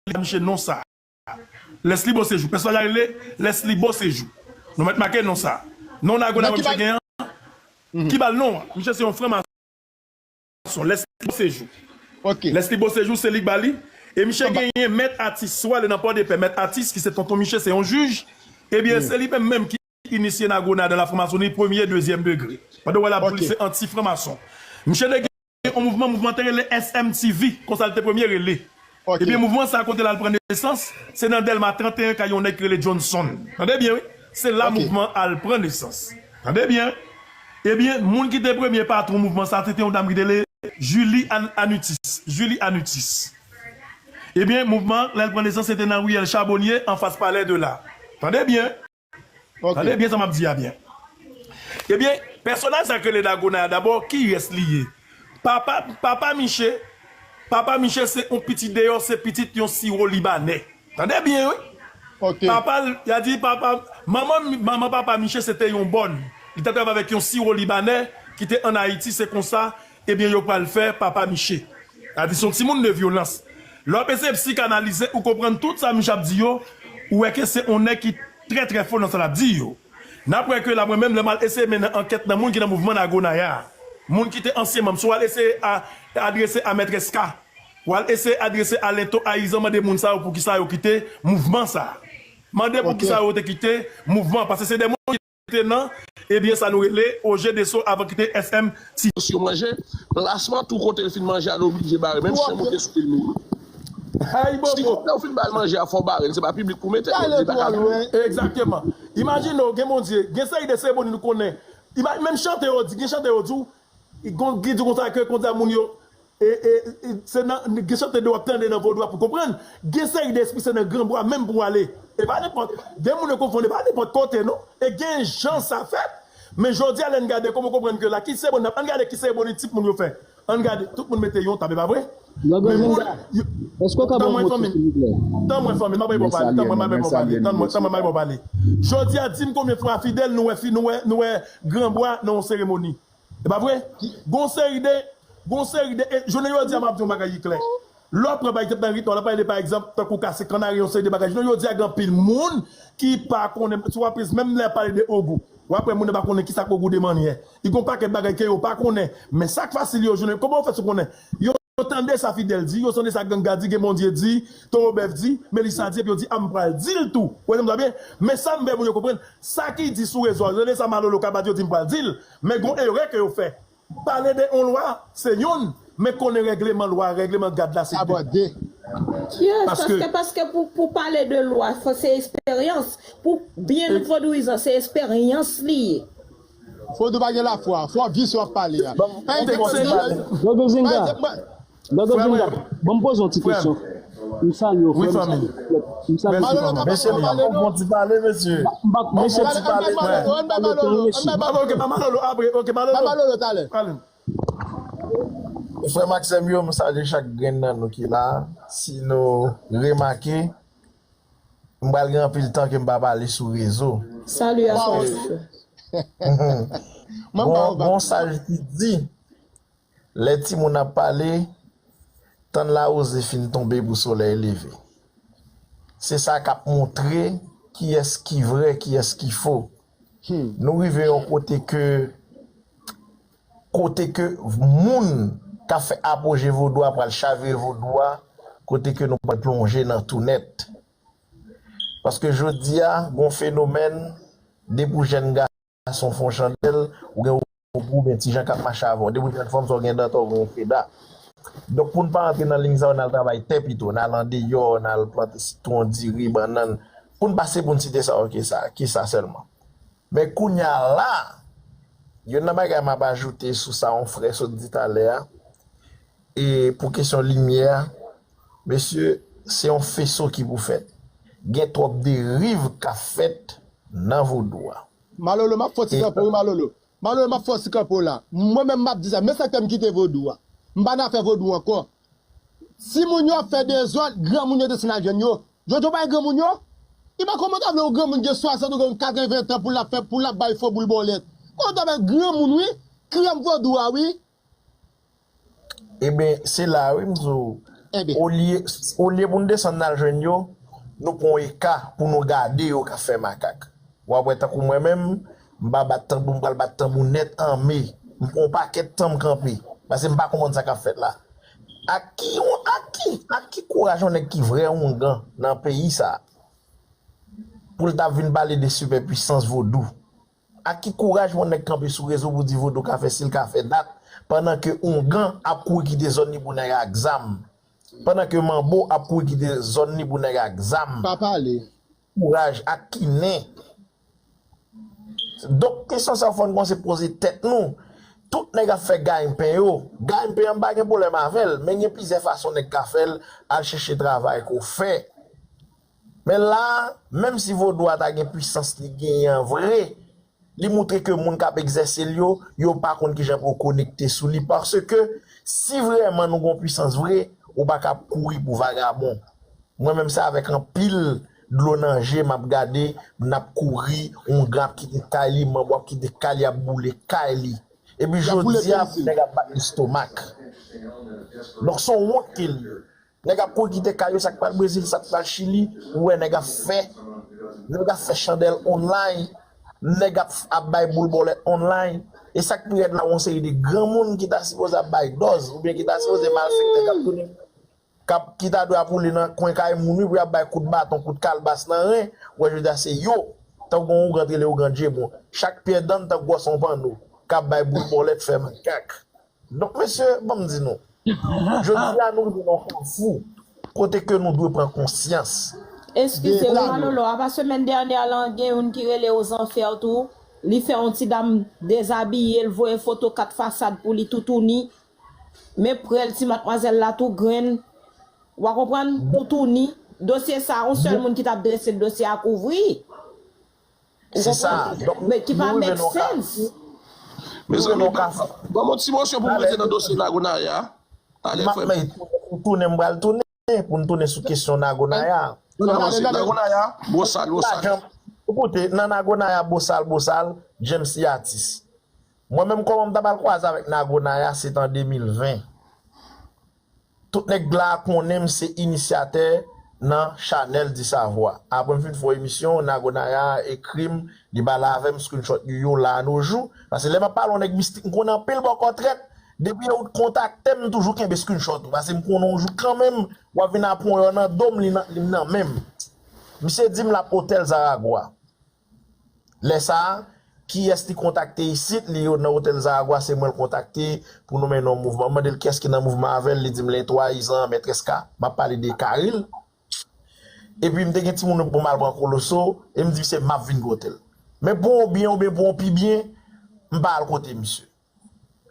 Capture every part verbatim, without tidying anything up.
li ba misye non sa. Leslie Beauséjour. Pèsonaj la rele Leslie Beauséjour. Nou mèt make non sa. Non Nago Nago misye genyen an. Ki ba l non an? Misye se yon franmason. Leslie Beauséjour. Leslie Beauséjour, se li k ba li. E misye genyen Mèt Atis. Si w ale nan Pòdepè, Mèt Atis, ki se tonton misye, se yon jij. Ebyen, se li menm menm ki inisye Nago Nago nan la franmasoni premye, dezyèm degre. Pandan w wè l ap di w li se anti franmason. Misye te gen yon mouvman, mouvman te rele S M T V, konsa l te premye rele. Ebyen, mouvman sa a kote l al pran nesans, se nan Dèlma trannteyen kay yon nèg ki rele Johnson. Tande byen, wi. Se la mouvman al pran nesans. Tande byen. Ebyen, moun ki te premye patwon mouvman sa a, se te yon dam ki te rele Julie An-, Anutis. Julie Anutis. Ebyen, mouvman, lè l pran nesans, se te nan riyèl Chabonye, anfas Palais de la. Tande byen. Tande byen sa m ap di a byen. Ebyen, pèsonaj sa k rele Dagonaya, dabò, kiyès li ye? Papa, papa Miche, papa Miche se yon pitit deyò, se pitit yon siwo libanè. Tande byen, wi. Papa l, y a di papa, manman, manman papa Miche se te yon bòn. Li te travay avèk yon siwo libanè ki te ann Ayiti, se konsa, ebyen, yo pral fè papa Miche. Y a di se yon timoun de vyolans. Lè w ap eseye psikanalize, ou konprann tout sa Miche ap di yo, ou wè ke se yon nèg ki trè, trè fò nan sa l ap di yo. N ap wè ke la, mwen menm, lè m al eseye mennen ankèt nan moun ki nan mouvman Nagonaya a, moun ki te ansyen manm, si w al eseye a, adrese a Mètrès K, w al eseye adrese a Lento Ayizan, mande moun sa yo poukisa yo kite mouvman sa a. Mande poukisa yo te kite mouvman, paske se de moun ki te nan, ebyen, sa nou rele O G Deso avan ki te S M T. Yo manje, plasman tou kote l fin manje a, l oblije bare, menm si yon moute sou pil moun. Ay, bobo. Si kote w fin ba l manje a, fò w bare l, se pa piblik pou mete l, li pa ka. Egzakteman. Imajine w, gen Bondye, gen seri de seremoni nou konnen. Ima-, menm chante yo di, gen chante yo di w, gon, ki di konsa ke, konsa moun yo, e, e, e, se nan, gen chante de w ap tande nan vodou a pou konprann. Gen seri de espri, se nan granbwa menm pou w ale. E pa nenpòt, gen moun yo konfonn, e pa nenpòt kote, non. E gen jan sa fèt. Men jodi a, lè n gade, kòman w konprann ke la, ki seremoni n ap, ann gade ki seremoni tip moun yo fè. Ann gade, tout moun mete yon tab, e pa vre? Dogo Zenga, èske w ka ban m mwen, silvouplè? Tan mwen, fanmi, m ap bay bon pale, tan mwen, m ap bay bon pale, tan mwen, tan mwen, m ap bay bon pale. Jodi a, di m konbyen fwa fidèl nou wè fi, nou wè, nou wè granbwa nan yon seremoni. E pa vre? Gon seri de, gon seri de, e jounen jodi a, m ap di yon bagay ki klè. Lè w pran, pa egzanp, nan rit, w ap pale de, pa egzanp, tankou kase kannari, yon seri de bagay. Jounen jodi a, gen anpil moun ki pa konnen, si w ap, menm lè y ap pale de ogou, w ap wè moun nan pa konnen kisa k ogou de mannyè. Li gon pakèt bagay ke yo pa konnen. Men sa k fasil yo, jounen, kòman yo fè sou konnen? Yo tande sa Fidèl di, yo tande sa Ganga di, gen Bondye di, Towo Bèf di, Melisa di, epi yo di, a, m pral di l tou. Ou wè sa m di w la byen? Men sa m vle moun yo konprann, sa ki di sou rezo a, yo tande sa Malolo ka bat, yo di, m pral di l. Men gon erè ke yo fè. Pale de yon lwa, se youn, men konnen règleman lwa, règleman gad la, se de. Abòde. Yes, paske, paske pou, pou pale de lwa, fò se esperyans. Pou byen vodouyizan, se esperyans li ye. Vodou pa gen lafwa, fò w ap viv sa w ap pale a. Ban m, ban m poze yon ti pale. Dogo Zenga. Dogo Zenga, ban m poze yon ti kesyon. M salye w, frè m. M salye w. Mesye, m ap fè yon ti pale, mesye. M ap fè yon ti pale, frè. Ok, ba Malolo apre, ok, Malolo. Frè m ak sè m yo, m salye chak grenn nan nou ki la. Si nou remake, m pral gen anpil tan ke m pa pale sou rezo. Salut à toi, mon frère. Gon, gon saj ki di, lè timoun ap pale, tann lawouze fin tonbe pou solèy leve. Se sa k ap montre kiyès ki vrè, kiyès ki fo. Nou rive yon kote ke, kote ke moun k ap fè apoje vodou a pral chavire vodou a, kote ke nou pral plonje nan tou nèt. Paske jodi a, gon fenomèn, depi w jèn gason fè yon chandèl, ou gen ogou, oubyen ti jan k ap mache avè w. Depi w jèn fanm, sa w gen dantò, ou gen freda. Donk, pou n pa antre nan liy sa yo, n al travay tè pito, n al andeyò, n al plante sitwon, diri, bannann. Pou n pase, pou n site sa yo, ki sa, ki sa sèlman. Men kounye a la, youn nan bagay m ap ajoute sou sa yon frè sot di talè a, e pou kesyon limyè a, mesye, se yon feso ki pou fèt. Gen twòp deriv k ap fèt nan vodou a. Malolo, m ap fè yon ti kanpe wi, Malolo. Malolo, m ap fè yon ti kanpe w la. Mwen menm, m ap di sa, men sektè m kite vodou a. M pa nan afè vodou ankò. Timoun yo ap fè dezòd, granmoun yo desann al jwenn yo. Jodi a, w pa wè granmoun yo? Imajine'w, kòman ta vle yon granmoun gen swasant ou gen katreven tan pou l ap fè, pou l ap bay fo boul bòlèt? Kòman ta vle granmoun, wi, krèm vodou a, wi. Ebyen, se la, wi, m di w, Ebyen. Olye, olye pou n desann n al jwenn yo, nou pran yon eka pou nou gade yo k ap fè makak. W ap wè tankou mwen menm, m pa bat tanbou, m pral bat tanbou nèt an me. M pran yon pakèt tan m kanpe. Paske m pa konprann sa k ap fèt la. Ak ki, ak ki, ak ki kouraj yon nèg ki vrè oungan nan peyi sa a pou l ta vin pale de sipèpwisans vodou? Ak ki kouraj yon nèg kanpe sou rezo pou di vodou ka fè si l ka fè dat, pandan ke oungan ap kouri kite zòn li pou nèg ak zam? Pandan ke manbo ap kouri kite zòn li pou nèg ak zam? Pa pale. Kouraj ak ki nen? Donk, kesyon sa yo fò n kòmanse poze tèt nou. Tout nèg ap fè gaynpen yo. Gaynpen an m pa gen pwoblèm avè l, men gen plizyè fason nèg ka fè l, al chèche travay ke w fè. Men la, menm si vodou a ta gen pwisans li genyen an vre, li moutre ke moun k ap egzèse l yo, yo pa konn kijan pou yo konekte sou li. Paske si vrèman nou gen yon pwisans vre, ou pa ka ap kouri pou vagabon. Mwen menm se avèk anpil dlo nan je m ap gade, n ap kouri, oungan ap kite kay li, manbo ap kite kay li, ap boule kay li. Epi jodi a, nèg ap bat lestomak. Donk se yon wont ke l ye. Nèg ap kouri kite kay yo, sa k pral Brezil, sa k pral Chili, ou wè nèg ap fè, nèg ap fè chandèl online, nèg ap, ap bay boul bòlèt online. E sa k pi rèd la, yon seri de granmoun ki ta sipoze ap bay dòz, oubyen ki ta sipoze malfektè k ap tounen, k ap, ki ta dwe ap woule nan kwen kay moun wi, pou y ap bay kout baton, kout kalbas nan ren, ou wè jodi a se yo, tankou yon ougant rele ougant Djebon. Chak pyè dann tankou gwòs yon panno, k ap bay boul bòlèt fè makak. Donk, mesye, ban m di nou, jodi a nou rive nan yon kafou kote ke nou dwe pran konsyans. Eskize wi, Malolo, apa semèn dènyè lan, gen youn ki rele Ozanfè tou, li fè yon ti dam dezabiye, l voye foto kat fasad pou li toutouni, men prèl ti matmwazèl la tou grenn, w a konprann, toutouni. Dosye sa, yon sèl moun ki t ap drese dosye a kouvri. Se sa. Donk, men ki pa make sense. Mezanmi, ban m yon ti moso pou m rete nan dosye Nagonaya. Ale, frè m. Tounen, m pral tounen pou n tounen sou kesyon Nagonaya. Nagonaya, bosal, bosal. Koute, nan Nagonaya, bosal, bosal, James li atis. Mwen menm, kòman m ta pral kwaze avèk Nagonaya, se t an de mil ven. Tout nèg la konnen m se inisyatè nan chanèl Di Savwa. Apre m fin fè yon emisyon, Nagonaya ekri m, li pale avè m, screenshot yo yo la a no jou. Paske lè m ap pale yon nèg mistik, m konnen anpil bòkò trèt, depi yo kontakte m, m toujou kenbe screenshot ou. Paske m konnen yon jou kanmenm, w ap vin ap pran yon nan do m, li nan, li nan men m. Misye di m l ap Otèl Zaragwa. Lè sa a, kiyès li kontakte isit? Li yo nan Otèl Zaragwa, se mwen l kontakte pou nou mennen yon mouvman. M mande l kiyès ki nan mouvman avè l, li di m lentwayizan Mèt Eska, m ap pale de Karil. Epi m te gen timoun pou m al pran Koloso, e m di misye m ap vin kote l. Men pou yon byen oubyen pou yon pi byen, m pa al kote misye.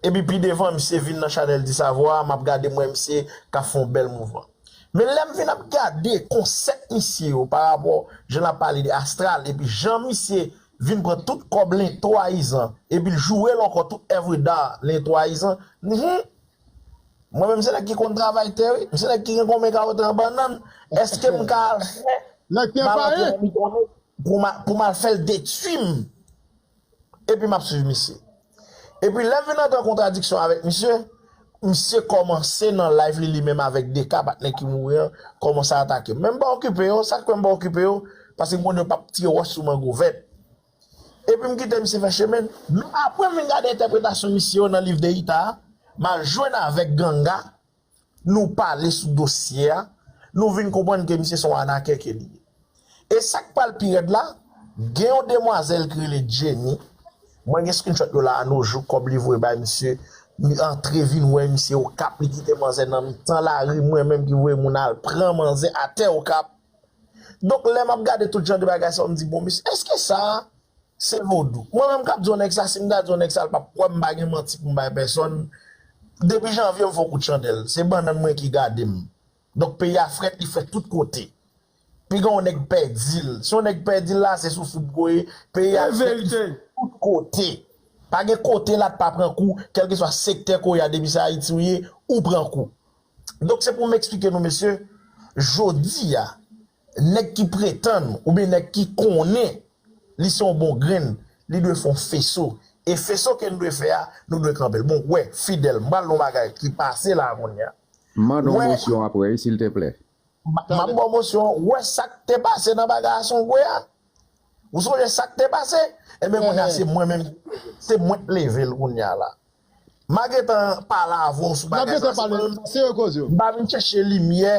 Epi pi devan, misye vin nan chanèl Di Savwa, m ap gade, m wè misye k ap fè yon bèl mouvman. Men lè m vin ap gade konsèp misye yo pa rapò jan l ap pale de astral, epi jan misye vin pran tout kòb lentwayizan, epi l joure l ankò tout èvre da lentwayizan, mhm. Mwen menm se nèg ki konn travay tè wi, m se nèg ki gen konbyen kawote an bannann, èske m ka al fè m al antre nan mitan nèg pou m a- pou m al fè l detwi m? Epi m ap swiv misye. Epi lè m vin antre an kontradiksyon avèk misye, misye kòmanse nan live li, li menm avèk de ka patnè ki mouri an, kòmanse atake m. Men m pa okipe yo, sa k fè m pa okipe yo, paske m konnen yo p ap tire wòch sou mango vèt. Epi m kite misye fè chemen l. Men apre m vin gade entèpretasyon misye yo nan liv de Ita a, m al jwenn avèk Ganga, nou pale sou dosye a, nou vin konprann ke misye se yon anakè ke li ye. E sa k pral pi rèd la, gen yon demwazèl ki rele Jenny, mwen gen screenshot yo la a no jou, kòb li voye bay misye, li antre vin wè misye Okap, li kite manzè nan mitan lari, mwen menm ki voye moun al pran manzè atè Okap. Donk lè m ap gade tout jan de bagay sa yo, m di bon, mesye, èske sa a se vodou? Mwen menm k ap di yon nèg sa, si m ta di yon nèg sa, l p ap kwè m, m pa gen manti pou m bay pèsòn. Depi janvye, m fè yon kout chandèl. Se bannann mwen ki gade m. Donk peyi a frèt, li frèt tout kote. Piga yon nèg pèdi l. Si yon nèg pèdi l la, se sou foub ko ye. Peyi a frèt, li frèt tout kote. Pa gen kote la t pa pran kou, kèlkeswa sektè ko ye a, depi se Ayiti ou ye, ou pran kou. Donk se pou m eksplike nou, mesye, jodi a, nèg ki pretann oubyen nèg ki konnen li se yon bon grenn, li dwe fè yon feso. E feso ke n dwe fè a, nou dwe kanpe l. Bon, wè, Fidèl, m pral di yon bagay ki pase la a kounye a. M mande yon mosyon apre, silteplè. M ap ba w mosyon an. Ou wè sa k te pase nan bagay Asongwe a? Ou sonje sa k te pase? Ebyen, kounye a, se mwen menm, se mwen k leve l kounye a la. M a gentan pale avè w sou bagay sa. M pa vin chèche limyè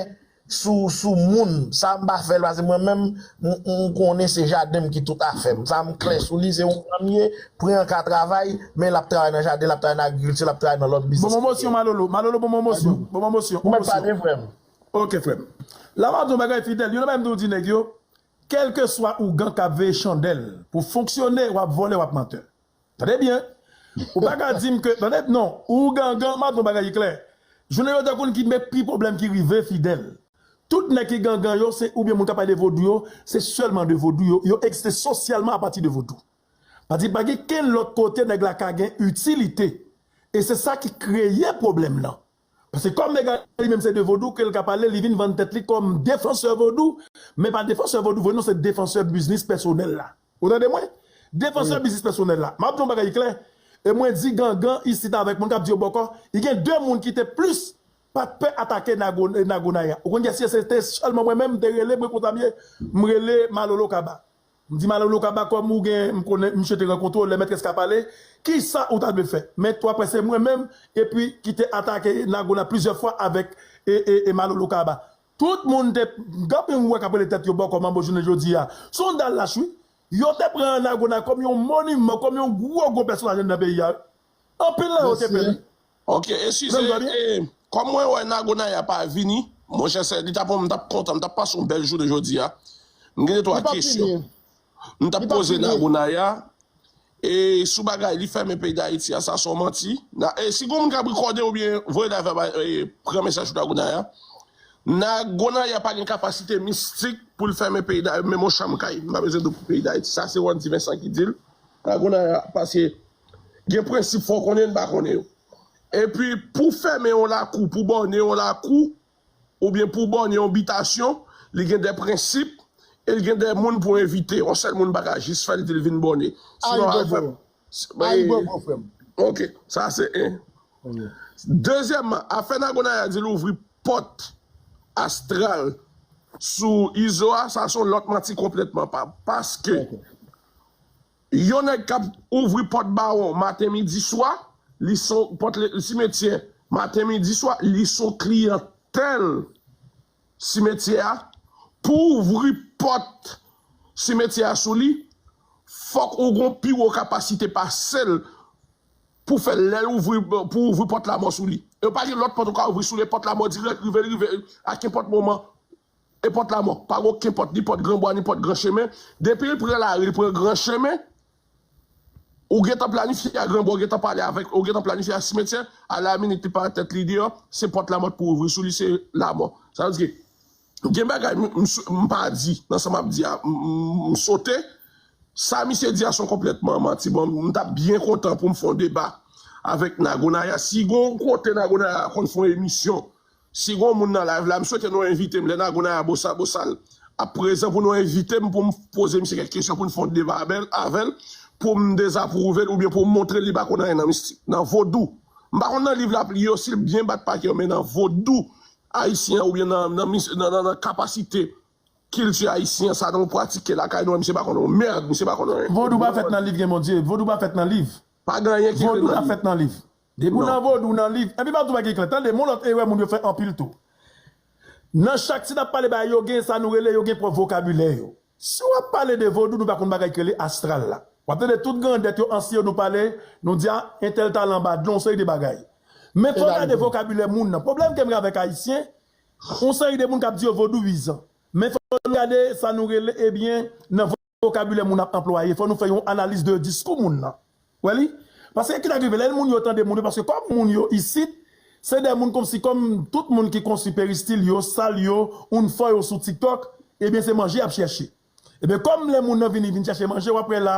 sou, sou moun. Sa m pa fè l, paske mwen menm, m, m konnen se jaden m ki tout afè m. Sa m klè sou li, se yon granm ye, pran ka travay, men l ap travay nan jaden, l ap travay nan agrikilti, l ap travay nan lòt biznis. Bon, bon mosyon, Malolo. Malolo, bon, bon mosyon. Bon, bon mosyon. Ou mèt pale, frè m. Ok, frè m. La, m ap di yon bagay, Fidèl. Youn nan bagay m toujou di nèg yo, kèlkeswa ougan k ap veye chandèl pou fonksyone, w ap vòlè, w ap mantè. Tande byen. Ou pa ka di m ke, tande, non, ou gangan, m ap di yon bagay ki klè. Jounen jodi a, konn ki men pi pwoblèm ki rive, Fidèl. Tout nèg ki gangan yo, se oubyen moun k ap pale de vodou yo, se sèlman de vodou yo, yo egziste sosyalman apati de vodou. Pati pa gen kenn lòt kote nèg la ka gen itilite. E se sa ki kreye pwoblèm nan. Paske kòm nèg la li menm se de vodou ke l ka pale, li vin vann tèt li kòm defansè vodou, men pa defansè vodou vre non, se defansè biznis pèsonèl la. Ou tande mwen? Defansè biznis pèsonèl la. M ap di yon bagay klè, e mwen di gangan isit avèk moun k ap di yo bòkò, li gen de moun ki te plis pa t pè atake Nago, Nagonaya. Ou konn kiyès se te sèlman mwen menm, m te rele, mwen konsa m ye, m rele Malolo Kaba. M di Malolo Kaba, kòm ou gen, m konnen misye te rankontre w, lè Mèt Eska pale, kisa ou ta dwe fè? Men tou aprè se mwen menm, epi ki te atake Nagona plizyè fwa avèk e, e, e Malolo Kaba. Tout moun te, gen anpil moun wè k ap rele tèt yo bòkò manbo jounen jodi a. Se yon dal lach wi. Yo te pran Nagona kòm yon moniman, kòm yon gwo, gwo pèsonaj anndan peyi a. Anpil nan yo te pè wi. Ok, eskize, e, kòm mwen wè Nagonaya pa vini, monchè, se, li t ap, m t ap kontan, m t ap pase yon bèl jounen jodi a. M gen de twa kesyon. M t ap poze Nagonaya, e sou bagay li fèmen peyi Dayiti a, sa se yon manti. Na, e si gon moun k ap rekòde oubyen voye live la, e, pran mesaj sou Nagonaya. Nagonaya pa gen kapasite mistik pou l fèmen peyi Dayiti, menm yon chanm kay. M pa bezwen di w pou peyi Dayiti. Sa se Wandy Vincent ki di l. Nagonaya, paske gen prensip fò w konnen, n pa konnen yo. Epi, pou fèmen yon lakou, pou bòne yon lakou, oubyen pou bòne yon bitasyon, li gen de prensip, e li gen de moun pou envite. Yon sèl moun pa ka jis fè l di l vin bòne. Sinon, Ayibobo, frè m. Ok, sa se en. Dezyèmman, afè Nagonaya di l ouvri pòt astral sou Izo a, sa se yon lòt manti konplètman. Pa, paske yon nèg k ap ouvri pòt bawon maten, midi, swa, li se yon pòt le-, simetyè maten, midi, swa, li se yon kliyantèl simetyè a. Pou ouvri pòt simetyè a sou li, fòk ou gon pi wo kapasite pase l pou fè lè l ouvri, pou ouvri pòt lamò sou li. E pa gen lòt pòt ou ka ouvri sou li, pòt lamò dirèk rive, l rive a kenpòt moman. E pòt lamò. Pa gen okenn pòt, ni pòt gran bwa, ni pòt gran chemen. Depi l pran lari, l pran gran chemen, ou gentan planifye a gran bwa, ou gentan pale avèk, ou gentan planifye a simetyè, a la minit li pa tèt li deyò, se pòt lamò pou ouvri sou li, se lamò. Sa vle di ke gen bagay m, m, m pa di, nan sa m ap di a, m, m, m sote. Sa misye di a se yon konplètman manti. Bon, m t ap byen kontan pou m fè yon deba avèk Nagonaya. Si gon kote Nagonaya konn fè yon emisyon, si gon moun nan live la, m swete nou envite m. Lè Nagonaya Bosa, Bosal ap prezan pou nou envite m, pou m poze misye kèk kesyon, pou n fè yon deba avè l, avè l, pou m dezapwouve l, oubyen pou m montre l li pa konn anyen nan mistik, nan vodou. M pa konn nan liv l ap li yo, si l byen bat pa kè yo, men nan vodou ayisyen an, oubyen nan, nan, nan, nan, nan kapasite kilti ayisyen an, sa nou pratike lakay nou an, misye pa konn yon mèd, misye pa konn anyen. Vodou pa fèt nan liv, gen Bondye. Vodou pa fèt nan liv. Pa gen anyen ki ekri nan liv. Vodou pa fèt nan liv. Depi w nan vodou, w nan liv. Epi m ap di w bagay ki klè. Tande, m yon lòt erè moun yo fè anpil tou. Nan chak, si n ap pale bagay yo, gen sa nou rele, yo gen pwòp vokabilè yo. Si w ap pale de vodou, nou pa konn bagay ki rele astral la. W ap tande tout grandèt yo, ansyen yo, nou pale, nou di a, entèl t al anba dlo, yon seri de bagay. Men fò w gade vokabilè moun nan. Pwoblèm ke m gen avèk ayisyen, yon seri de moun k ap di yo vodouyizan. Men fò nou gade sa nou rele, ebyen, nan vokabilè moun ap anplwaye. Fò nou fè yon analiz de diskou moun nan. Wè li? Paske ki ta rive lè moun yo tande moun yo, paske kòm moun yo isit, se de moun kòmsi kòm tout moun ki konstwi peristil yo, sal yo, ounfò yo sou TikTok, ebyen se manje y ap chèche. Ebyen kòm lè moun nan vini, vin chèche manje, w ap wè la,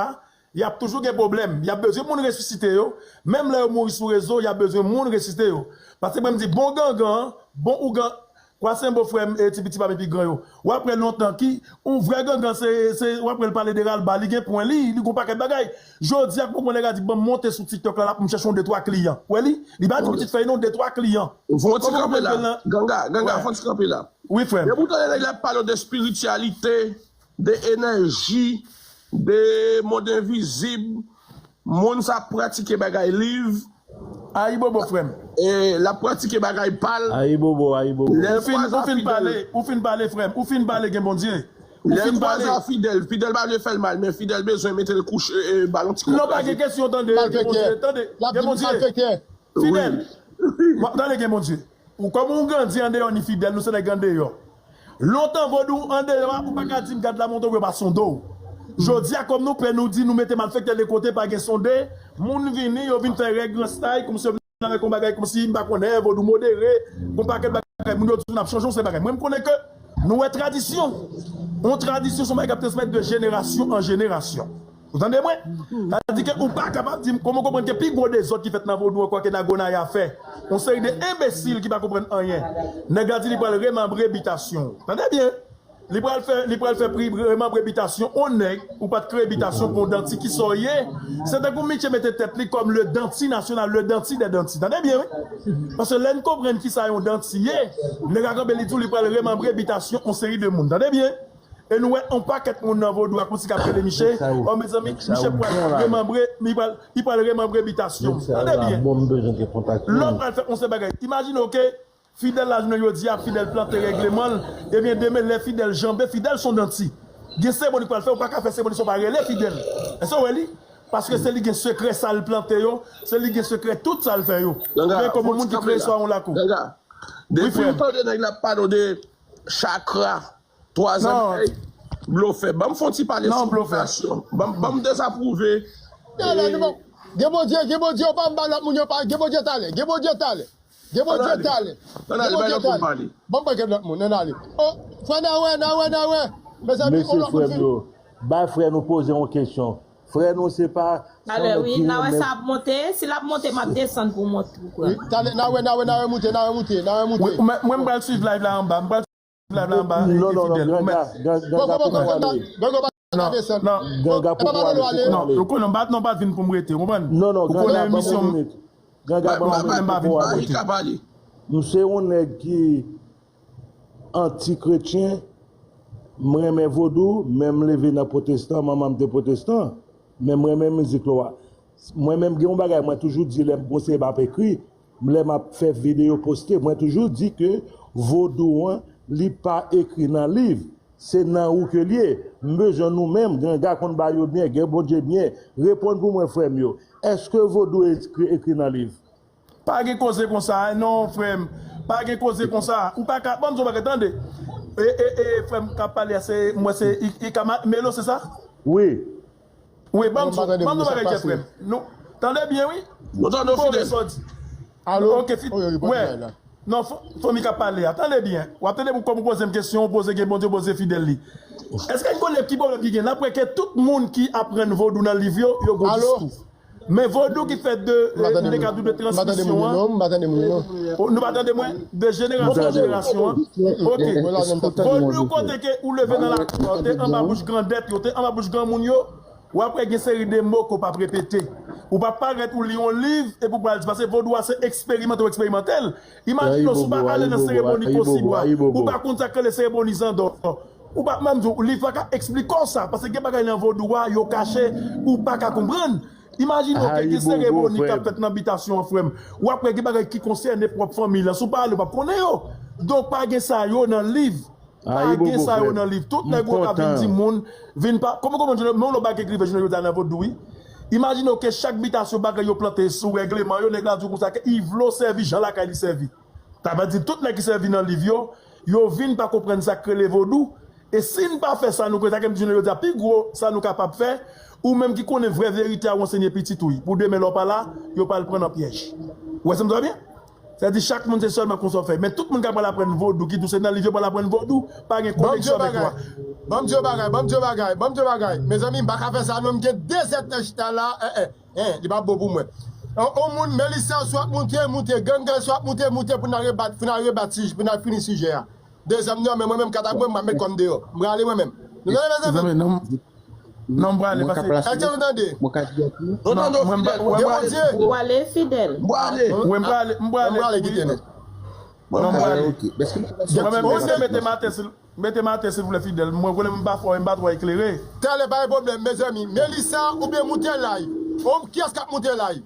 y ap toujou gen pwoblèm. Y ap bezwen moun resisite yo. Menm lè yo mouri sou rezo, y ap bezwen moun resisite yo. Paske mwen m di bon gangan, bon ougan, Pwasenbo frè m, e ti piti pa m epi gran yo. W ap wè lontan ki, yon vrè gangan, se, se, w ap wè l pale de ralba, li gen pwen li, li gon pakèt bagay. Jodi a, konprann nèg la di, "Ban m monte sou TikTok la, l ap m chèche yon de twa kliyan." W wè li? Li pa di pitit fèy non, de twa kliyan. Fè yon ti kanpe la. Ganga, Ganga, fè yon ti kanpe la. Wi, frè m. Depi w tande nèg la ap pale de espirityalite, de enèji, de mond envizib, moun sa ap pratike bagay liv, Ayibobo, frè m. E, l ap pratike bagay pa l. Ayibobo, ayibobo. Lè l kwaze a Fidèl. Ou fin pale, ou fin pale, frè m. Ou fin pale, gen Bondye. Lè l kwaze a Fidèl, Fidèl pa vle fè l mal, men Fidèl bezwen mete l kouche, e, ba l yon ti kòb. Non, pa gen kesyon, tande, gen Bondye, tande, gen Bondye. Fidèl, tande, gen Bondye. Ou kòm ou grandi andeyò ni Fidèl, nou se nèg andeyò. Lontan vodou andeyò a, ou pa ka di m gad la montre w yo pa sonde w. Jodi a, kòm nou pè, nou di nou mete malfektè de kote, pa gen sonde, moun vini, yo vin fè règ nan stay, kòmsi yo vin avèk yon bagay, kòmsi m pa konnen, vodou modere, gon pakèt bagay, moun yo di nou ap chanje, yon seri bagay. Mwen, m konnen ke nou wè tradisyon. Yon tradisyon, se yon bagay k ap transmèt de jenerasyon an jenerasyon. Ou tande mwen? Sa vle di ke ou pa kapab di m, kòman w konprann ke pi gwo dezòd ki fèt nan vodou ankò ke Nagonaya fè? Yon seri de enbesil ki pa konprann anyen. Nèg la di li pral remanbre bitasyon w. Tande byen. Li pral fè, li pral fè pri remanbre bitasyon yon nèg, ou pa t kreye bitasyon pou yon danti, ki sa w ye? Se tankou Mitye mete tèt li kòm le danti nasyonal, le danti dè danti. Tande byen, wi. Paske lè n konprann ki sa yon danti ye, nèg la kanpe li di w li pral remanbre bitasyon yon seri de moun. Tande byen. E nou wè yon pakèt moun nan vodou a kòmsi k ap rele Miche. Oh, mezanmi, Miche pral remanbre, li pral, li pral remanbre bitasyon. Tande byen. Lè w pral fè yon seri bagay. Imajine w ke Fidèl la, jounen jodi a, Fidèl plante règleman l. Ebyen, demen, lè Fidèl janbe, Fidèl se yon danti. Gen seremoni k pral fè, ou pa ka fè seremoni san w pa rele Fidèl. Èske w wè li? Paske se li gen sekrè sa l plante yo, se li gen sekrè tout sa l fè yo. Ou gen kòm yon moun ki kreye istwa yon lakou. Wi, frè m. Depi w tande nèg la ap pale w de chakra, Twa zèm, blofè. Ban m fè yon ti pale sou bitasyon. Ban m, ban m dezapwouve. Gen Bondye, gen Bondye, ou pa m ba lòt moun yo pa, gen Bondye talè, gen Bondye talè. Gen Bondye talè. Ann ale, bay lòt moun pale. Ban m pran kèk lòt moun, ann ale. Oh, frè Nawè, Nawè, Nawè. Mezanmi, on lòt moun fin. Bay frè nou poze yon kesyon. Frè nou se pa. Talè, wi, Nawè sa ap monte. Si l ap monte, m ap desann pou mont pou kwè. Talè, Nawè, Nawè, Nawè moute, Nawè moute, Nawè moute. Wi, mwen, mwen m pral swiv live la anba. M pral Non, non, non, Ganga, Ganga poko ale. Ganga poko ale. Non, non, ou konnen, m pa, non, m pa t vin pou m rete, ou konprann? Non, non, Ganga, ban m yon minit. Ganga, ban m yon minit, m poko ale. M se yon nèg ki anti-kretyen, m renmen vodou, men m leve nan pwotestan, manman m te pwotestan, men m renmen mizik lwa. Mwen menm, gen yon bagay mwen toujou di lè m gon seri m ap ekri, lè m ap fè videyo poste, mwen toujou di ke vodou an, li pa ekri nan liv, se nan ou ke l ye. M bezwen nou menm, Ganga konn ba yo byen, gen Bondye byen, reponn pou mwen, frè m yo. Èske vodou ekri, ekri nan liv? Pa gen koze konsa, non, frè m. Pa gen koze konsa. Ou pa ka, ban m di w bagay, tande. E, e, e, frè m k ap pale a, se, mwen se I-, Ikama Melo, se sa? Wi. Wi, ban m di w, ban m di w bagay, Jeffrey. Nou, tande byen, wi. Nou tande w, Fidel. Alo? Ok, Fidel. Wi, wi, wi. Non, fanmi k ap pale a. Tande byen. W ap tande pou kòm ou poze m kesyon, ou poze gen Bondye, ou poze Fidel li. Èske n konnen ki pwoblèm ki gen? N ap wè ke tout moun ki aprann vodou nan liv yo, yo gon diskou. Men vodou ki fèt de, eh, m te ka di w de transmisyon an. Nou pa tande mwen? De jenerasyon an jenerasyon an. Ok. Vodou kote ke ou leve nan lakou a, ou te anba bouch grandèt yo, te anba bouch granmoun yo, w ap wè gen seri de mo ke w p ap repete. Ou p ap parèt ou li yon liv epi w pral di, paske vodou a se eksperimante w eksperimante l. Imajine w, si w pa ale nan seremoni Kosibwa, ou pa konn sa k rele seremoni Zandò. Ou pa, m ap di w, liv pa ka eksplike w sa, paske gen bagay nan vodou a, yo kache, ou pa ka konprann. Imajine w ke gen seremoni k ap fèt nan bitasyon an, frè m. W ap wè gen bagay ki konsène pwòp fanmi lan. Si w pa ale, w p ap konnen yo. Donk, pa gen sa yo nan liv. Pa gen sa yo nan liv. Tout nèg yo k ap vin di moun, vin pa, kòman, kòman, men yon lòt bagay ki rive jounen jodi a nan vodou, wi. Imajine w ke chak bitasyon bagay yo plante sou règleman yo, nèg la di w konsa ke Ivlo sèvi jan lakay li sèvi. Sa vle di tout nèg ki sèvi nan liv yo, yo vin pa konprann sa k rele vodou. E si n pa fè sa, nou konnen sa ke m di jounen jodi a, pi gwo sa nou kapab fè, ou menm ki konnen vrè verite a, w ansenye pitit ou, pou demen lè w pa la, yo pa al pran nan pyèj. Ou wè sa m di w byen? Sa vle di chak moun se sèlman konsa w fè. Men tout moun k ap pral aprann vodou, ki di w se nan liv yo pral aprann vodou, pa gen koneksyon avèk lwa. Ban m di w bagay, ban m di w bagay, ban m di w bagay. Mezanmi, m pa ka fè sa non, m gen de zèdtan chita la, eh, eh. Hein, li pa bon pou mwen. On, on moun, Melissa, swa ap moute, moute. Ganga, swa ap moute, moute pou n al rebat, pou n al rebat sij-, pou n al fini sijè a. De zam nan, men mwen menm, katapwen, m ap met kò m deyò. M prale mwen menm. Nou tande, mezanmi? Zanmi, non, non, m prale, pase. Èske nou tande? Mwen ka di ati. Non, non, non, Fidèl. Bondye. Ou ale, Fidèl. Mwen ale. Wi, m prale, m Mwen prale. prale kite nou. Non, m prale. Ok. Èske nou ka Mwen menm, Bondye. mete Maten, sil- mete Maten, silvouplè, Fidèl. Mwen konnen m pa fò, m pa twò eklere. Talè pa gen pwoblèm, mezanmi. Melissa, ou byen moute live? Om, kiyès k ap moute live?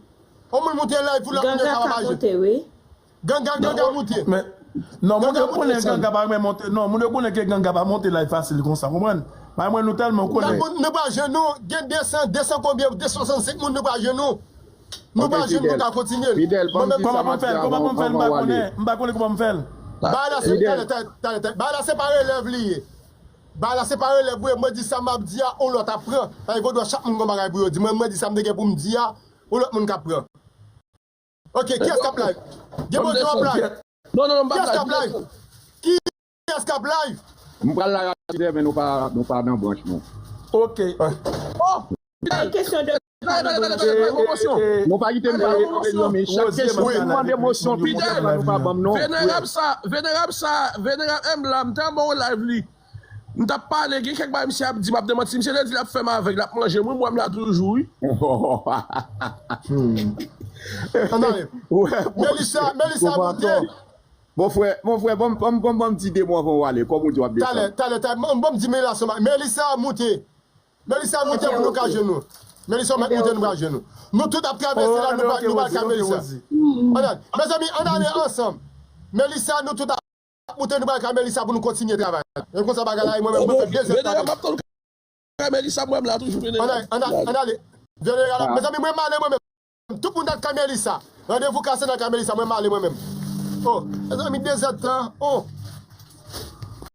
On moun moute live pou lòt moun yo Ganga ka ka rabaje. Monte, wi. Ganga, Ganga moute. Men, non, moun yo Ganga moute konnen sèl. Ganga pa renmen monte. Non, moun yo konnen ke Ganga pa monte live fasil konsa, konprann? Bay mwen nou tèlman Gade konnen. moun, nou pa jwenn nou. Gen de san, de san konbyen, de san swasannsenk moun nou pa jwenn nou. Nou pa jwenn nou ka kontinye. Fidèl, ban m di sa Kòman m pou ap m fè di l? Kòman pou avan, m fè l? M avan pa w ale. Konnen. M pa konnen kòman pou m fè l. Bagay la se, talè, talè, talè, talè. Bagay la se pa relèv li ye. Bagay la se pa relèv vre. Mwen di sa m ap di a, on lòt ap pran. Bagay vodou a, chak moun gon bagay pou yo di. Mwen, mwen di sa m te gen pou m di a, on lòt moun k ap pran. Ok, kiyès k ap live? Gen Bondye w ap live. Non, non, non, m pa Kiyès k ap live? Kiyès k ap live? M pral la rapid, men nou pa, nou pa nan branch nou. Ok. Oh! Pa kesyon de Rete, rete, rete, rete, mosyon. Nou pa kite m pale, mezanmi. Chak Rosie, kesyon mwen ki mande mosyon, tout Fidèl. la nou pa ban m non. Venerab sa, venerab sa, venerab M la, m te anba yon live li. M t ap pale, gen kèk bagay misye ap di, m ap demanti. Misye te di l ap fè m avèg, l ap manje m, wi, m wè m la toujou, wi. Ann ale. Melissa, Melissa moute. Mon frè, mon frè, ban m, ban m, ban m, ban m di de mo anvan w ale. Kòm ou di w ap Talè, desann. Talè, talè. Bon, bon, m di Melissa, Melissa moute. Melissa moute pou nou ka jwenn nou. Melissa mèt moute, nou ka jwenn nou. Nou tout ap travèse la, nou pa, nou pa ka Melissa. Ann ale. Mezanmi, ann ale ansanm. Melissa, nou tout ap moute, nou pa ka Melissa pou nou kontinye travay. E konsa bagay la, e mwen menm, mwen fè de zèdtan. Venerab ap tann ka Melissa, mwen m la toujou, Ann ale, Venerab. Ann ale, ann ale. Vye Venerab, mezanmi, mwen m ale mwen menm. Tout moun nan ka Melissa. Randevou kase nan ka Melissa, mwen m ale mwen menm. Oh, mezanmi, de zèdtan. Oh.